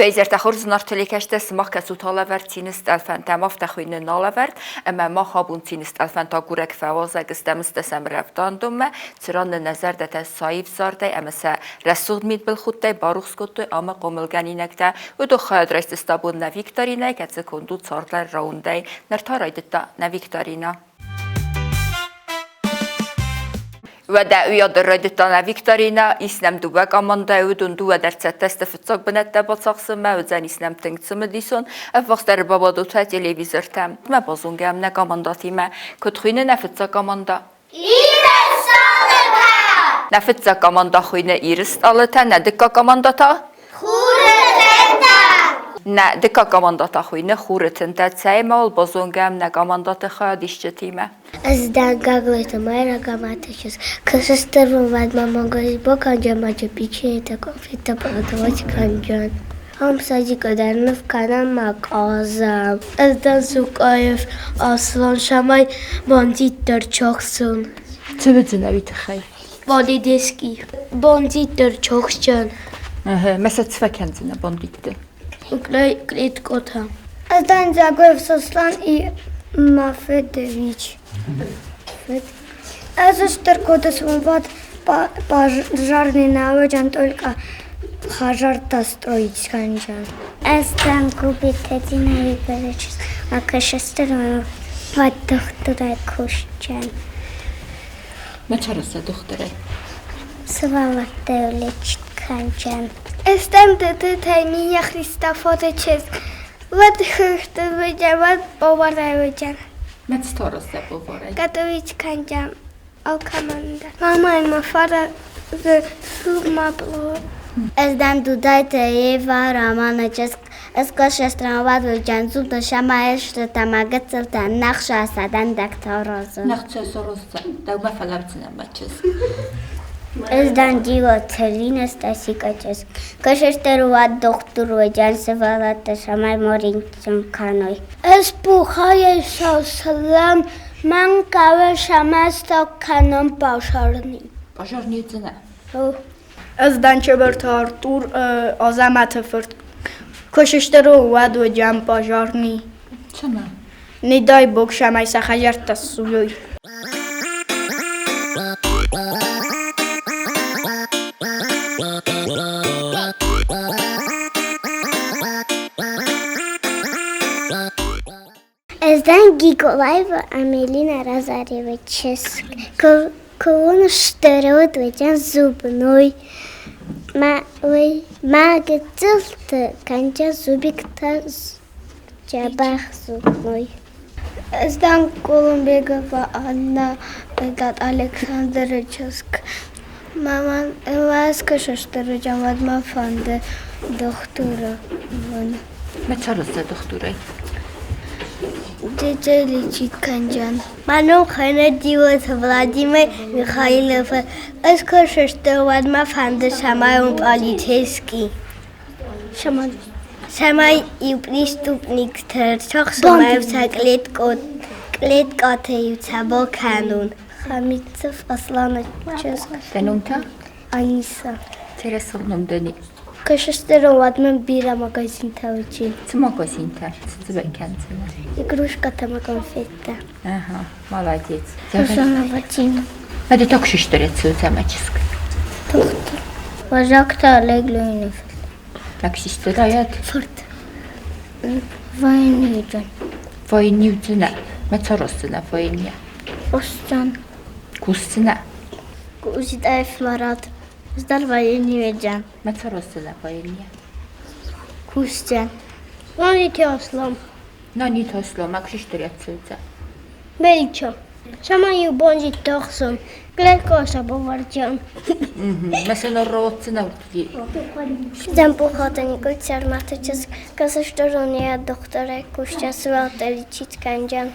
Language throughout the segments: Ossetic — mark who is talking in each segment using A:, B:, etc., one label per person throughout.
A: Изӕртӕ хорз зынаргъ телекӕстӕ, сымах кӕсут алӕвӕрд цины стъӕлфӕнтӕм, афтӕ хуыйны налӕвӕрд, ӕмӕ мах абон цины стъӕлфӕнтӕ агурӕг фӕуазӕг стӕм стӕсӕм рӕвдауӕндонмӕ, цыран нын нӕ зӕрдӕтӕ саив зардӕй ӕмӕ сӕ рӕсугъд мидбылхудтӕй барухс кодтой ӕмӕ хъомылгӕнинӕгтӕ. Уыдон хайад райсдзысты абон нӕ викторинӕйы, кӕцы конд у цардӕр раундӕй. Ныр та райдыдта нӕ викторинӕ. Уӕдӕ уый райдыдта нӕ викторинӕ, ис нӕм дыууӕ командӕйы, уыдон дыууӕ дӕр цӕттӕ сты фыццаг бынӕттӕ бацахсынмӕ, уыдзӕнис нӕм тынг цымыдисон, ӕввахсдӕр бабадут телевизортӕм. Мӕ базонгӕ нӕ командӕтимӕ. Куыд хуыйны нӕ фыццаг командӕ?
B: Ирыстонытӕ!
A: Нӕ фыццаг командӕ хуыйны Ирыстъалытӕ, нӕ дыккаг командӕ та?
B: Хуры тынтӕ!
A: Нӕ дыккаг командӕ та хуыйны Хуры тынтӕ. Цӕй ма уыл базонгӕм нӕ командӕты хайадисджытимӕ.
B: Ӕз дӕн Гаглойты Майра Гаматы чызг. Кӕсыстыр мадмӕ Монгол боканджа печенье конфеттӕ продавать кӕнджан. Ам садикы дӕр ныв кӕнӕм ма къазӕм. Ӕз дӕн Сукъаев Аслан, цӕмӕй бандиттӕ рчахсон.
A: Цы уыдзынӕ уый тыххӕй?
B: Полидески. Бандиттӕ рчахсджан.
A: Мӕ сӕ цы фӕкӕндзынӕ бандитты?
B: Клеткотӕ. Ӕз дӕн Дзагоев Сослан и Мафедович. Ӕз стыр коды свобод пожарный науӕджан только хажарта строить сканджан. Ӕз дӕн Губитӕдзина Игоревич, а кӕсӕстыр дохтырӕй кусджан.
A: Мӕ чараса дохтырӕй?
B: Сывӕллӕттӕ лечит кӕнджан. Ӕз дӕн Таймия Христофорович, Уӕд хӕхты уыдзӕн, уӕд поварӕй уыдзӕн.
A: Мӕ староста поварӕй?
B: Готовить кӕндзӕн алкӕмӕн дӕр. Мамӕ мӕ фӕразы сурмӕ плов. Ӕз дӕн Дудайты Ева Романы чызг. Ӕз косестран уыдзӕн зубны сӕмӕ ӕстытӕ гыццылтӕ нӕхсаса дӕндӕгтӕ розы.
A: Нӕхсаса розы, дӕумӕ фӕлӕудзынӕн мӕ чызг.
B: Ӕз дӕн Дилоцелина Стасика чызг. Кӕсӕстӕр уӕд дохтыр уыдзӕн сывӕллӕттӕ цӕмӕй ма рынчын кӕной. Ӕз Бухайӕ Сослан мӕн хъӕуы самӕстӕ кӕнын пожарный.
A: Пожарный уыдзынӕ?
C: Ӕз дӕн Чебырты Артур Азӕмӕты фырт. Куы уӕд уыдзӕн пожарный.
A: Цӕмӕ?
C: Не дай бог, цӕмӕй сӕ хӕдзӕрттӕ ссудзой.
B: Ӕз дӕн Гиголаева Амелина Разарьева чызг. Куы стыр уыд, уыдзӕн зубной. Мӕ гыццылты кӕнджа зубиктӕ дзӕбӕх зубной. Ӕз дӕн Колумбегова Анна Александры чызг. Мӕ скӕсӕстыр уӕд мӕ фӕнды дохтыры уын.
A: Мӕ цӕрыс дохтырӕй?
B: Детей лечить кӕнджан. Мӕ ном Ханадиуаты Владимир Михайлов. Ӕз кӕсӕстыр уӕд мӕ фӕнды цӕмӕй уон полицейский. Цӕмӕй иу преступниктӕ рцахсой сӕ кълеткъаты иу цӕбол кӕнон. Хамитов Асланы чызг.
A: Дӕ ном та?
B: Аниса.
A: Интересон ном дӕ
B: Кӕсӕстыры уӕд мын бирӕ магазинтӕ уыди.
A: Цы магазинтӕ? Цы дзы кӕндзынӕ?
B: Игрушкӕтӕ ӕмӕ конфеттӕ.
A: Ага, молодец.
B: Сусана Вадим.
A: А ты так шиштерец цӕмӕ чызг?
B: Дохтыр. Вожакта Олег Леонов.
A: Таксисты
B: Фырт. Военный
A: Военный Мӕ цӕросдзынӕ военный.
B: Остан.
A: Кусдзынӕ?
B: Куситаев Марат. Сдар военный веджан.
A: Мӕ цӕросдзынӕ военный.
B: Кусдзӕн. Наните Аслан.
A: Наните Аслан, ма кшиштереццуца.
B: Мельчо. Сама бонжи тохсон. Глекоса боварджан.
A: Mesela rotsina
B: Зампухата Николь Сармата чызг, кӕсӕстӕрония дохтырӕй кусджа сывӕллӕттӕ лечить кӕнджан.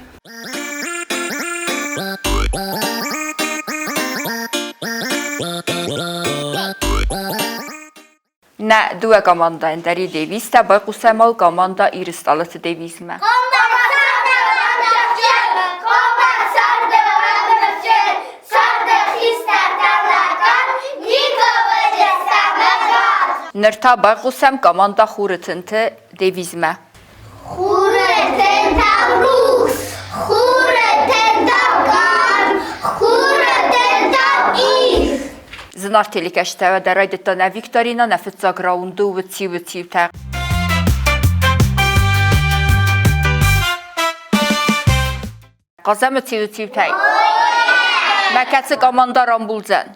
A: Нӕ дыууӕ командӕйӕн дӕр и девизтӕ, байхъусӕм ал командӕ Ирыстъалыты девизмӕ. Ныр та байхъусӕм команда Хуры тынты девизмӕ.
B: Хуры тынтау рухс, хуры тынтау хъарм, хуры тынтау ир.
A: Зынаргъ телекӕсджытӕ дӕр райдыдта нӕ викторина, нӕ фыццаг раунды уыци-уыциутӕ. Хъазӕм уыци-уыциутӕй. Мӕ кӕцы команда рамбулдзӕн?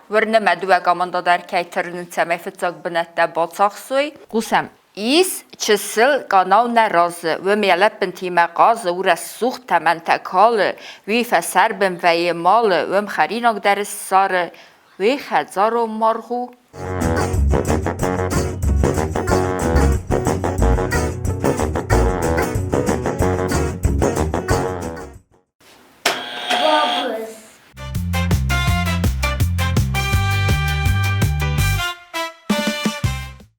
A: Уырны мӕ, дыууӕ команда дӕр кӕй тырнынц, цӕмӕй фыццаг бынӕттӕ бацахсой. Хъусӕм. Ис чысыл къанау нӕ разы, уым йӕ лӕппынтимӕ хъазы, у рӕсугъд тӕмӕнтӕ калы, уый фӕсӕрбын вӕййы малы, уым хӕринаг дӕр ссары, уый хӕдзарон маргъ у.
B: Бабыз.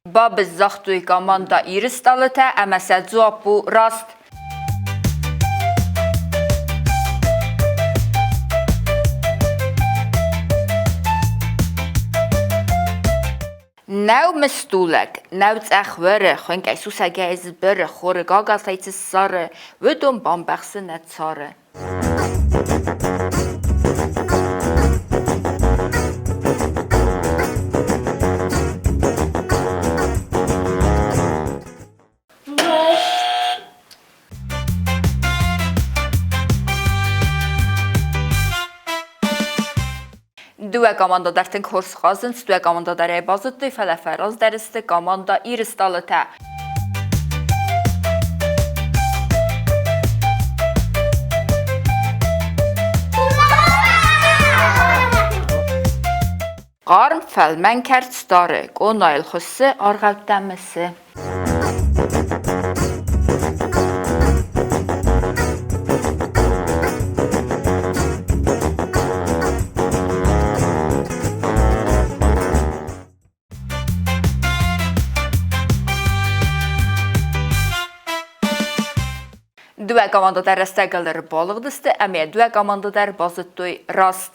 A: Бабыз загътой команда Иры стъалытӕ ӕмӕ сӕ дзуапп у раст. Нӕу мыстулӕг, нӕу цъӕх уӕры, хуынкъӕй сусӕгӕй збыры, хоры гагатӕй цы ссары, уыдон бамбӕхсы нӕ цары. Дыууӕ команда дӕр тынг хорз хъазынц, дыууӕ команда дӕр ӕй базыдтой, фӕлӕ фӕраздӕр сты команда Иры стъалытӕ. Хъарм фӕлмӕн кӕрц дары, къонайыл хуыссы, аргъӕуттӕ мысы. Дыууӕ командӕ дӕр рӕстӕгыл ӕрбалыгъдысты ӕмӕ дыууӕ командӕ дӕр базыдтой раст.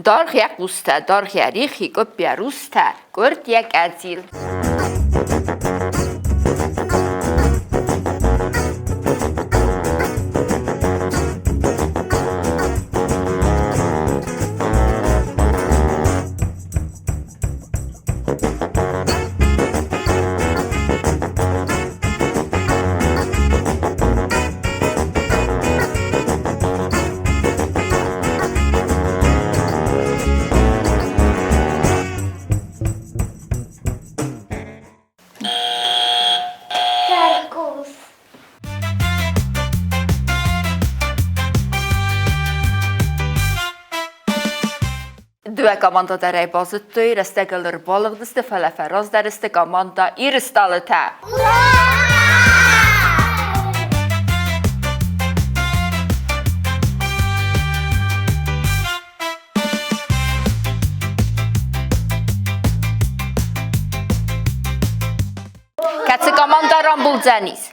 A: Даргъ йӕ хъустӕ, даргъ йӕ рихи, къуыпп йӕ рустӕ, къуырд йӕ къӕдзил.
B: Тӕрхъус.
A: Дыууӕ командӕ дӕр ӕй базыдтой, рӕстӕгыл ӕрбалыгъдысты, фӕлӕ фӕраздӕр сты командӕ Иры стъалытӕ. Кӕцы командӕ рамбулдзӕнис?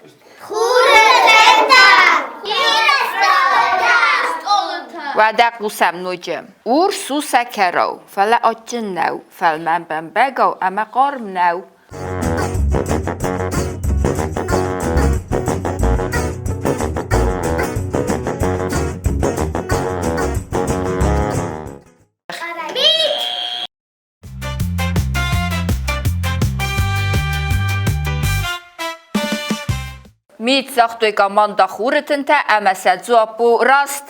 A: Уӕдӕ хъусӕм ноджы. Урс у сӕкӕрау, фӕлӕ адджын нӕу, фӕлмӕн бӕмбӕгау ӕмӕ хъарм нӕу. Мит загътой команда Хуры тынтӕ ӕмӕ сӕ дзуапп у раст.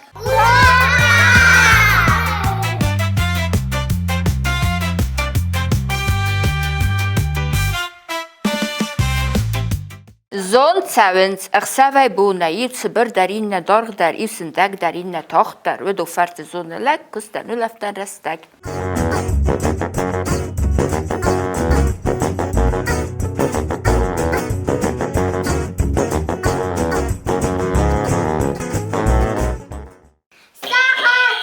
A: Зонд цӕуынц ӕхсӕвӕй бонӕй, иу цыбырдӕр, иннӕ даргъдӕр, иу сындӕгдӕр, иннӕ тагъддӕр. Уыдон фӕрцы зоны лӕг, куыстӕн улӕфтӕн рӕстӕг.
B: Сахат.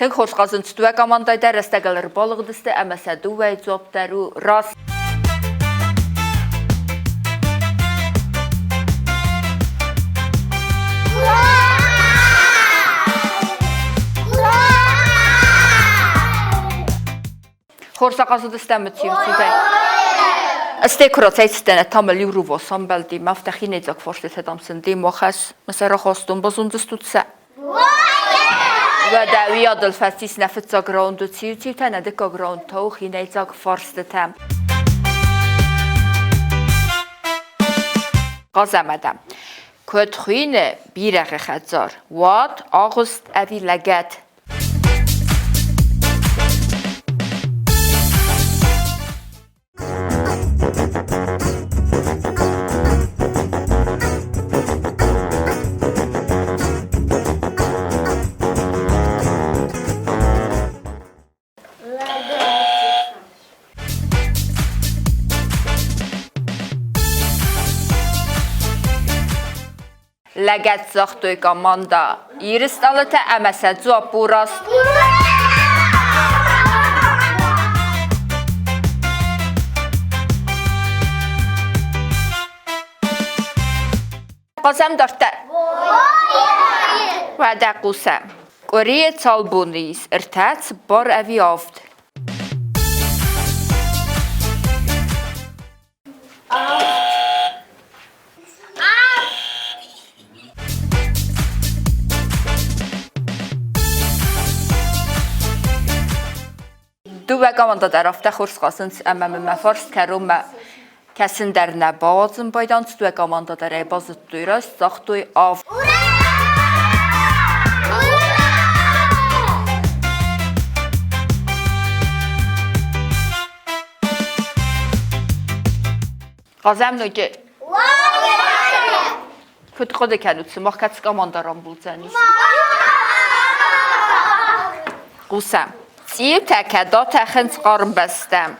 A: Тынг хорз хъазынц дыууӕ командӕйы дӕр, рӕстӕгыл ӕрбалыгъдысты ӕмӕ сӕ дыууӕйы дзуапп дӕр у раст. Хорз ахъазыдыстӕм циу-циутӕй. Стӕй куы рацӕйцыдтӕн, та мыл иу рувос амбӕлди, мӕ афтӕ хинӕйдзаг фарстытӕ дам сын де мохӕс, мӕ сӕ рахастон, базондзыстут сӕ. Уӕдӕ уыйадыл фӕцис нӕ фыццаг раунды циу-циутӕ, нӕ дыккаг раунд та у хинӕйдзаг фарстытӕ. Хъазӕмӕдӕ. Куыд хуыйны бирӕгъы хӕдзар? Уат, агъуыст ӕви лӕгӕт? Лӕгӕт загътой командӕ Иры стъалытӕ ӕмӕ сӕ дзуапп у раст. Хъусӕм дарддӕр. Уӕдӕ хъусӕм. Къуырийы цал боны ис? Ӕртӕ, цыппар ӕви авд? Дыууӕ командӕ дӕр афтӕ хорз хъазынц, ӕмӕ мын мӕ фарст кӕронмӕ кӕсын дӕр нӕ бауадзын байдайынц. Дыууӕ командӕ дӕр ӕй базыдтой раст, загътой авд. Хъазӕм ноджы. Куыд хъуыды кӕнут, сымах кӕцы командӕ рамбулдзӕнис? Хъусӕм. Цъиутӕ кӕд атӕхынц хъарм бӕстӕм?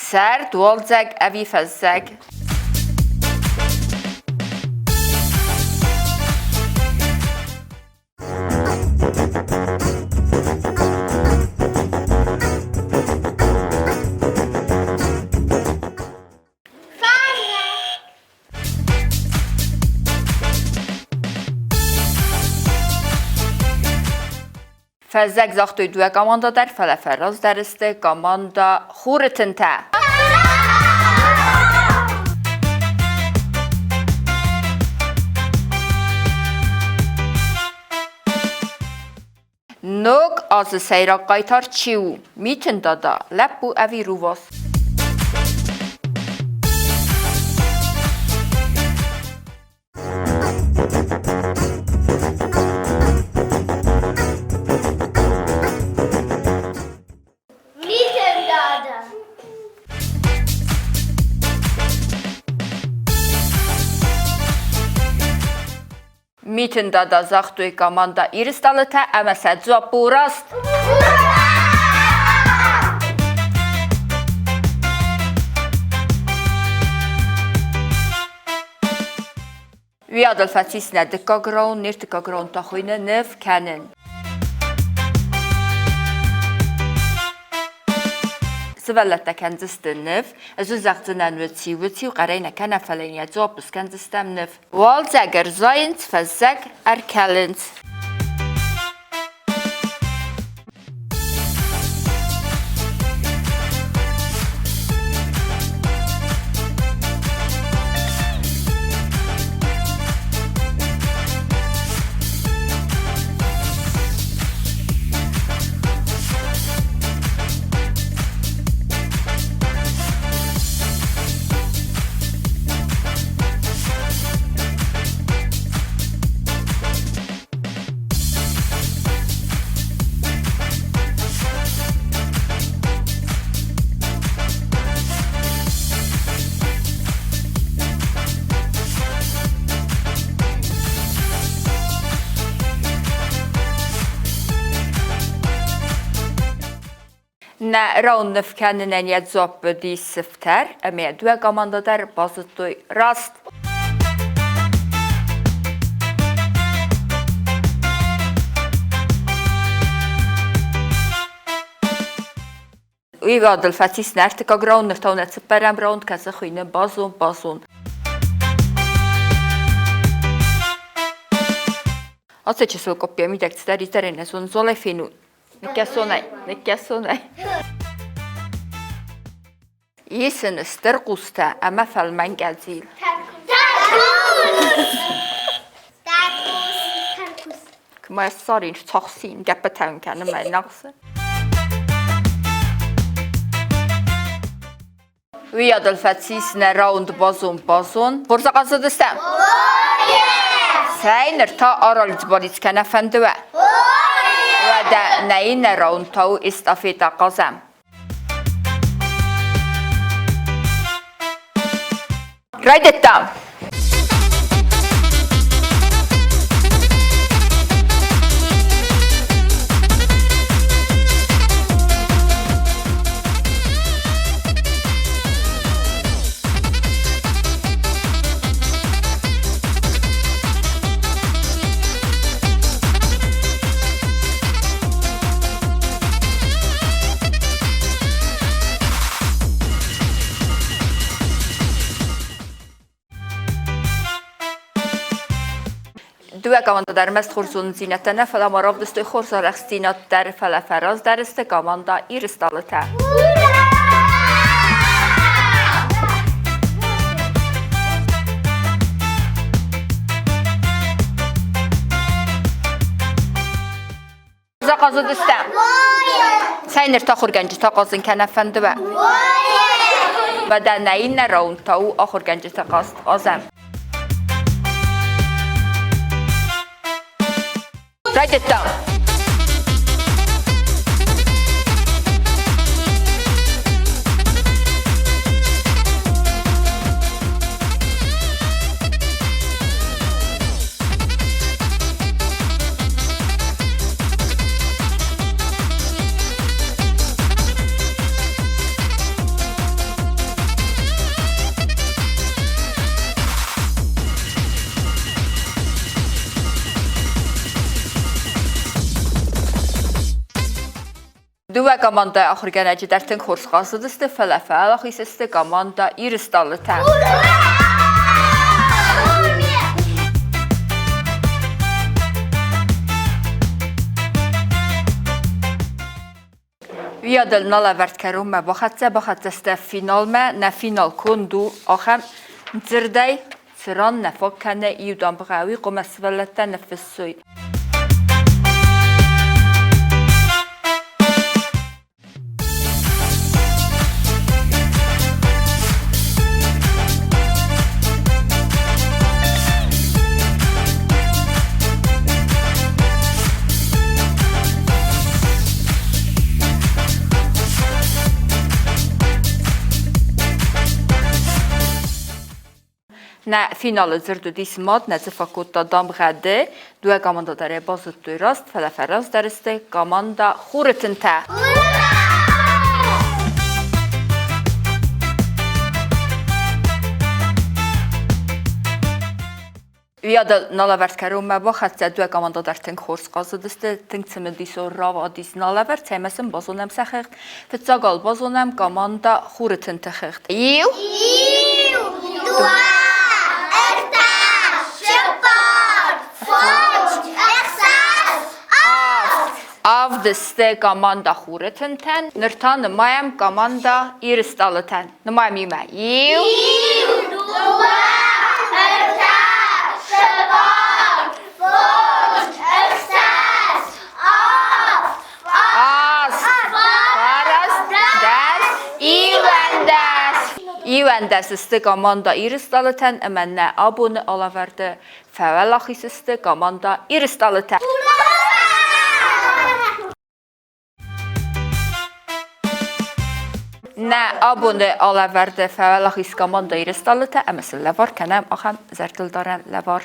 A: Сӕрд, уалдзӕг ӕви фӕззӕг? Фӕззӕг загътой дыууӕ командӕ дӕр, фӕлӕ фӕраздӕр сты командӕ Хуры тынтӕ. Ног азы сӕйраг хъайтар чи у? Митын Дада, лӕппу ӕви рувас?
B: Митын Дада.
A: Митын Дада загътой командӕ Иры стъалытӕ ӕмӕ сӕ дзуапп у раст. Уыйадыл фӕцис нӕ дыккаг раунд, не ртыккаг раунд та хуыйны ныв кӕнын. Сывӕллӕттӕ кӕндзысты ныв, ӕз уын зӕгъдзынӕн уыциу, уыциу хъӕрӕй нӕ кӕнӕ, фӕлӕ йын йӕ дзуапп скӕндзыстӕм ныв. Уалдзӕг ӕрзайынц, фӕззӕг ӕркӕлынц. Нӕ рауныв кӕнынӕн йӕ дзуапп уыди сыфтӕр, ӕмӕ йӕ дыууӕ командӕ дӕр базыдтой раст. Уый адыл фӕцис нӕ ӕртыккаг раунд, ныр та у нӕ цыппӕрӕм раунд, кӕцы хуыйны базон-базон. Ацы чысыл къоппийӕ мидӕг цыдӕриддӕр ӕнӕ зондзолӕй фенут. Ныккӕсон ӕй, ныккӕсон ӕй. Ис ын стыр хъустӕ ӕмӕ фӕлмӕн къӕдзил. Куы ссарин, цохсин, гӕппытӕ кӕны мӕ нахсы. Уыйадыл фӕцис нӕ раунд базон-базон. Хорз ахъазыдыстӕм? Цӕй, ныр та аралдз-балиц кӕнӕ фӕнды уӕ? Уӕдӕ нӕ иннӕ раунд та у эстафетӕ хъазӕм. Райдыдтам! Дыууӕ командӕ дӕр ӕрмӕст хорз зонындзинӕдтӕ нӕ, фӕлӕ ма равдыстой хорз арӕхстдзинад дӕр, фӕлӕ фӕраздӕр сты командӕ Ирысталытӕ. Захъазыдыстӕм. Цӕй ныр та ахуыргӕнджытӕ хъазын кӕнӕ фӕнды уӕ? Уӕдӕ нӕ иннӕ раунд та у ахуыргӕнджыты хъазт хъазӕм. Райдыдтам. Дыууӕ командӕйы ахуыргӕнӕджы дӕр тынг хорз хъазыдысты, фӕлӕ фӕуӕлахиз сты командӕ Ирысталытӕ. Уыйадыл нал ӕвӕрд кӕронмӕ бахӕццӕ, бахӕццӕ сты финалмӕ. Нӕ финал конд у ахӕм дзырдӕй, цыран нӕ фаг кӕны иу дамгъӕ, уый хъуамӕ сывӕллӕттӕ ныффыссой. Нӕ финалы дзырд уыдис мад, нӕ дзы фӕкодта дамгъӕ Д. Дыууӕ командӕ дӕр ӕй базыдтой раст, фӕлӕ фӕраздӕр сты командӕ Хуры тынтӕ. Уыйадыл налӕвӕрд кӕронмӕ бахӕццӕ дыууӕ командӕ дӕр тынг хорз хъазыдысты, тынг цымыдисон рауадис налӕвӕрд, цӕмӕй сын базонӕм сӕ хыгъд. Фыццаг ал базонӕм командӕ Хуры тынты хыгъд. Иу!
B: Иу, дыууӕ, ӕртӕ, цыппар, фондз, ӕхсӕз, авд!
A: Авд сты командӕ Хуры тынтӕн. Ныр та нымайӕм командӕ Иры стъалытӕн. Нымайӕм иумӕ. Иу!
B: Иу, дыууӕ, ӕртӕ, цыппар, фондз, ӕхсӕз, авд!
A: Аст, фараст, дӕс, иуӕндӕс. Иуӕндӕс сты командӕ Иры стъалытӕн ӕмӕ нӕ абоны алӕвӕрды фӕуӕлахиз сты командӕ Иры стъалытӕ. Нӕ абоны алӕвӕрды фӕуӕлахиз командӕ Иры стъалытӕ ӕмӕ сын лӕвар кӕнӕм ахӕм зӕрдылдарӕн лӕвар.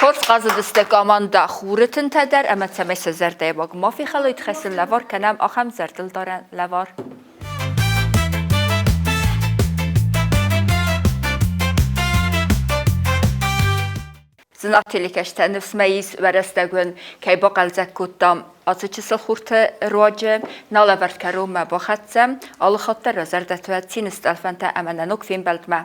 A: Хорз хъазыдысты командӕ Хуры тынтӕ дӕр ӕмӕ цӕмӕй сӕ зӕрдӕйы уаг ма фехӕлой, тыххӕй сын лӕвар кӕнӕм ахӕм зӕрдылдарӕн лӕвар. Зынаргъ телекӕсджытӕ, ныфс мӕ ис, уӕ рӕстӕг уын кӕй бахъӕлдзӕг кодтам ацы чысыл хурты руаджы. Нал ӕвӕрд кӕронмӕ бахӕццӕ. Алы хатт дӕр уӕ зӕрдӕты уӕд цины стъӕлфӕнтӕ ӕмӕ нӕ ног фембӕлдмӕ.